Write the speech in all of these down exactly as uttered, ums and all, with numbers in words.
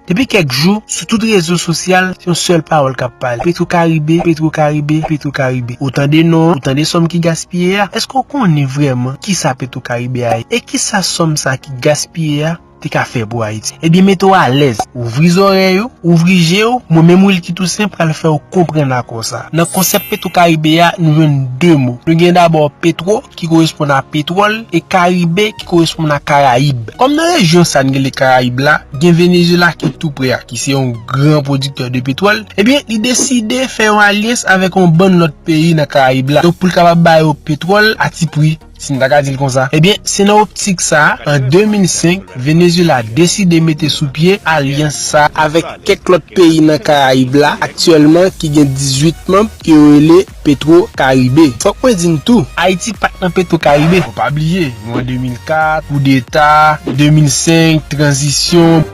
Depi kèk jou, sou tout rezo sosyal, se yon sèl pawòl k ap pale. Petro Caribe, Petro Caribe, Petro Caribe. Ou tande non, ou tande sòm ki gaspiye a. Èske w konnen vrèman kisa Petro Caribe a ye? E kisa sòm sa ki gaspiye a te ka fè pou Ayiti? Ebyen, mete w alèz, ouvri zòrèy ou, ouvri je w, mwen menm Wilky Toussaint pral fè w konprann akò sa. Nan konsèp Petro Caribe a, nou jwenn de mo. Nou gen dabò petro, ki koresponn a petwòl, e Karibe, ki koresponn a Karayib. Kòm nan rejyon sa n rele Karayib la, gen Venezuela ki tou pre a, ki se yon gran pwodiktè de petwòl, ebyen, li deside fè yon alyans avèk yon bann lòt peyi nan Karayib la. Donk, pou l kapab ba yo petwòl a ti pri, si n ta ka di l konsa. Ebyen, se nan optik sa a, an de mil senk, Venezuela deside mete sou pye alyans sa a avèk kèk lòt peyi nan Karayib la, aktyèlman ki gen dizuit manm, ke yo rele Petro Caribe. Fòk mwen di n tou, Ayiti pa t nan Petro Caribe. Fò pa bliye, nou an de mil kat, koudeta, de mil senk, tranzisyon.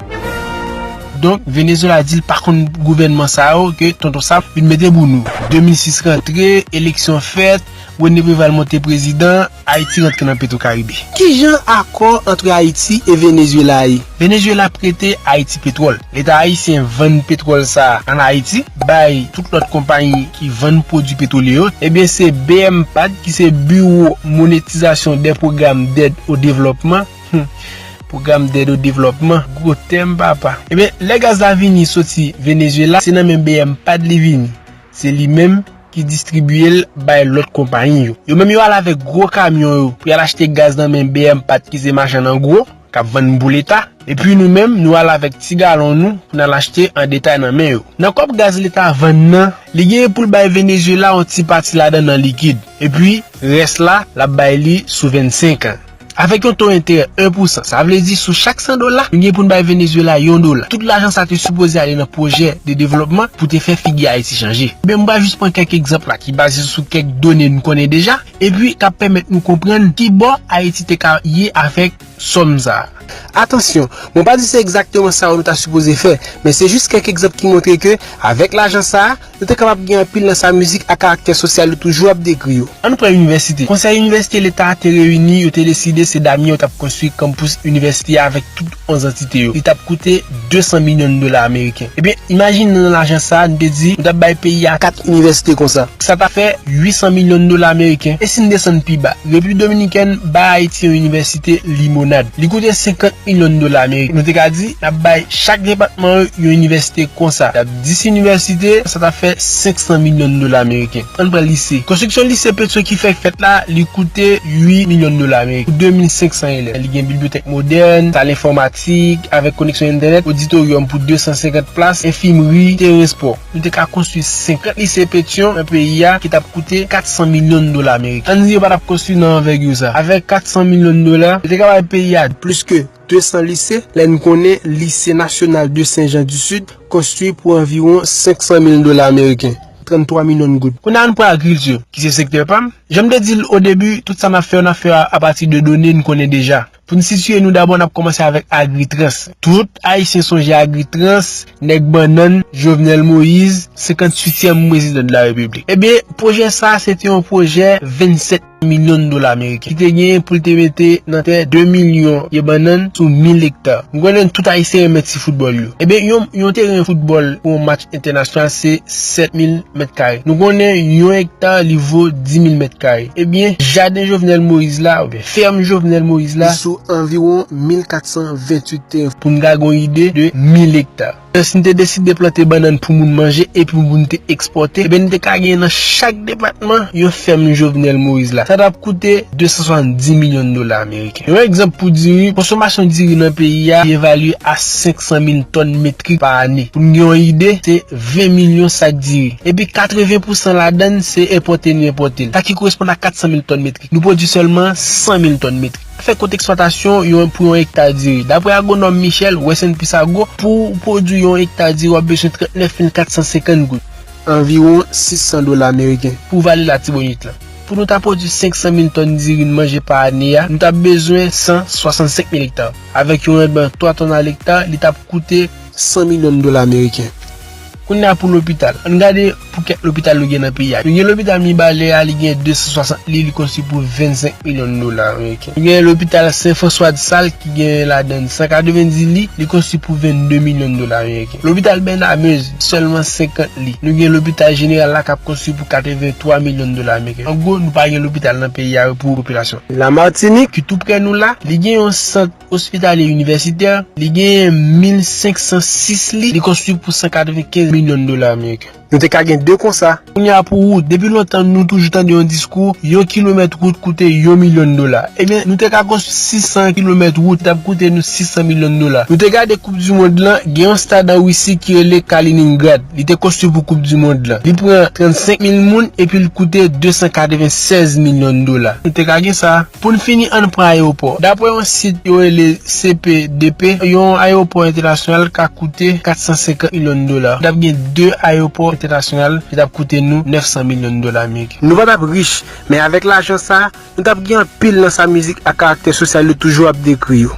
Donk, Venezuela di l pa konn gouvènman sa yo ke Tonton Sap vin mete pou nou. De mil sis rantre, eleksyon fèt, René Préval monte prezidan, Ayiti rantre nan Petro Caribe. Kijan akò ant Ayiti e Venezuela ye? Venezuela prete Ayiti petwòl. Leta ayisyen vann petwòl sa a ann Ayiti, bay tout lòt konpayi ki vann pwodui petwolye yo. Ebyen, se B M PAD ki se Bureau Monétisation des Programmes d'Aide au Développement. Hmm. Pwogram dèd o devlòpman, gwo tèm, papa. Ebyen, lè gaz la vini soti Venezuela, se nan men B M PAD li vini. Se li menm ki distribiye l bay lòt konpayi yo. Yo menm yo al avèk gwo kamyon yo pou y al achte gaz nan men B M PAD ki se machann an gwo, k ap vann pou Leta. Epi nou menm, nou al avèk ti galon nou pou n al achte an detay nan men yo. Nan kòb gaz Leta vann nan, li genyen pou l bay Venezuela yon ti pati ladan nan likid. Epi, rès la, l ap bay li sou vennsenk an. Avèk yon to enterè en pousan, sa vle di sou chak san dola, nou gen pou n bay Venezuela yon dola. Tout lajan sa te sipoze ale nan pwojè de devlòpman pou te fè figi Ayiti chanje. Men m pral jis pran kèk egzanp la ki baze sou kèk done n konnen deja, epi k ap pèmèt nou konprann ki bò Ayiti te ka ye avèk sòm sa a. Atansyon, mwen pa di se egzakteman sa yo nou ta sipoze fè, men se jis kèk egzanp ki montre ke, avèk lajan sa a, nou te kapab gen anpil nan sa mizik a karaktè sosyal yo toujou ap dekri yo. Ann pran inivèsite. Konsèy inivèsite Leta a te reyini, yo te deside se Damyen yo t ap konstwi kanpous inivèsite a avèk tout onz antite yo. Li t ap koute de san milyon dola ameriken. Ebyen, imajine nan lajan sa a, nou te di, nou t ap bay peyi a kat inivèsite konsa. Sa ta fè uit san milyon dola ameriken. E si n desann pi ba, Repiblik Dominikèn bay Ayiti yon inivèsite Limonad. Li koute senkant milyon dola ameriken. Nou te ka di, n ap bay chak depatman yo yon inivèsite konsa. Y ap dis inivèsite, sa ta fè senk san milyon dola ameriken. Ann pran lise. Konstriksyon lise Petro ki fèk fèt la, li koute uit milyon dola ameriken. Pou de mil senk san elèv. Li gen bibliyotèk modèn, sal enfòmatik, avèk koneksyon entènèt, oditoryòm pou de san senkant plas, enfimri, teren espò. Nou te ka konstwi senkant lise Petyon nan peyi a ki t ap koute kat san milyon dola ameriken. Ann di yo pa t ap konstwi nan anvègi sa. Avèk kat san milyon dola, yo te ka bay peyi a plis ke de san lise, lè n konnen Lise Nasyonal de Sen Jan di Sid konstwi pou anviwon senk san mil dola ameriken, tranntwa milyon goud. Kounye a, ann pran agrikilti, ki se sektè pa m. Jan m te di l o debi, tout sa n ap fè yo, n ap fè yo a, apati de done n konnen deja. Pou n sitiye nou dabò, n ap kòmanse avèk Agritrans. Tout Ayisyen sonje Agritrans, nèg bannann, Jovenel Moïse, senkantuityèm prezidan de la Repiblik. Ebyen, pwojè sa a, se te yon pwojè vennsèt milyon dola ameriken, ki te genyen pou l te mete nan tè de milyon pye bannann sou mil ekta. Nou konnen tout Ayisyen renmen ti foutbòl yo. Ebyen, yon, yon teren foutbòl pou yon match entènasyonal, se sèt mil mèt kare. Nou konnen yon ekta, li vo dis mil mèt kare. Ebyen, jaden Jovenel Moïse la, oubyen fèm Jovenel Moïse la, li sou anviwon mil kat san venntuit teren. Pou n ka gen yon ide de mil ekta. Si n te deside plante bannann pou moun manje epi pou moun te ekspòte, ebyen, n te ka gen nan chak depatman yon fèm Jovenel Moïse la. Sa t ap koute de san swasanndis milyon dola ameriken. Yon egzanp pou diri, konsomasyon diri nan peyi a evalye a senk san mil tòn metrik pa ane. Pou n gen yon ide, se ven milyon sak diri. Epi katreven pousan ladan l, se enpòte nou enpòte l. Sa ki koresponn a kat san mil tòn metrik. Nou pwodui sèlman san mil tòn metrik. Fè kont eksplwatasyon yon, pou yon ekta diri. Daprè agwonòm Michel, West and Peace Agro, pou w pwodui yon ekta diri, w ap bezwen trannèf mil kat san senkant goud. Anviwon sis san dola ameriken. Pou vale Latibonit la. Pou nou ta pwodui senk san mil tòn diri n manje pa ane a, nou t ap bezwen san swasannsenk mil ekta. Avèk yon randman twa tòn a lekta, li t ap koute san milyon dola ameriken. Kounye a pou lopital. Ann gade pou kèk lopital nou gen nan peyi a. Nou gen lopital Mibalè a, li gen de san swasant lit, li konstwi pou vennsenk milyon dola ameriken. Nou gen lopital Sen Franswa de Sal ki gen ladan l san katrevenndis lit, li konstwi pou vennde milyon dola ameriken. Lopital Bènamez, sèlman senkant lit. Nou gen lopital jeneral la k ap konstwi pou katrevenntwa milyon dola ameriken. An gwo, nou pa gen lopital nan peyi a pou popilasyon. Lamatinik, ki tou prè nou la, li gen yon sant ospitalye inivèsitè, li genyen mil senk san sis lit, li konstwi pou san katrevenkenz milyon dola ameriken. Nou te ka gen de konsa. Kounye a pou wout, depi lontan nou toujou tande yon diskou, yon kilomèt wout koute yon milyon dola. Ebyen, nou te ka konstwi sis san kilomèt wout, t ap koute nou sis san milyon dola. Nou te gade Koup di Mond lan, gen yon stad an Wisi ki rele Kaliningrad. Li te konstwi pou Koup di Mond lan. Li pran trannsenk mil moun epi l koute de san katrevennsèz milyon dola. Nou te ka gen sa. Pou n fini, ann pran ayewopò. Daprè yon sit yo rele C P D P, yon ayewopò entènasyonal ka koute kat san senkant milyon dola. N t ap gen de ayewopò entènasyonal ki t ap koute nou nèf san milyon dola ameriken. Nou pa t ap rich, men avèk lajan sa a, nou t ap gen anpil nan sa mizik ak karaktè sosyal yo toujou ap dekri yo.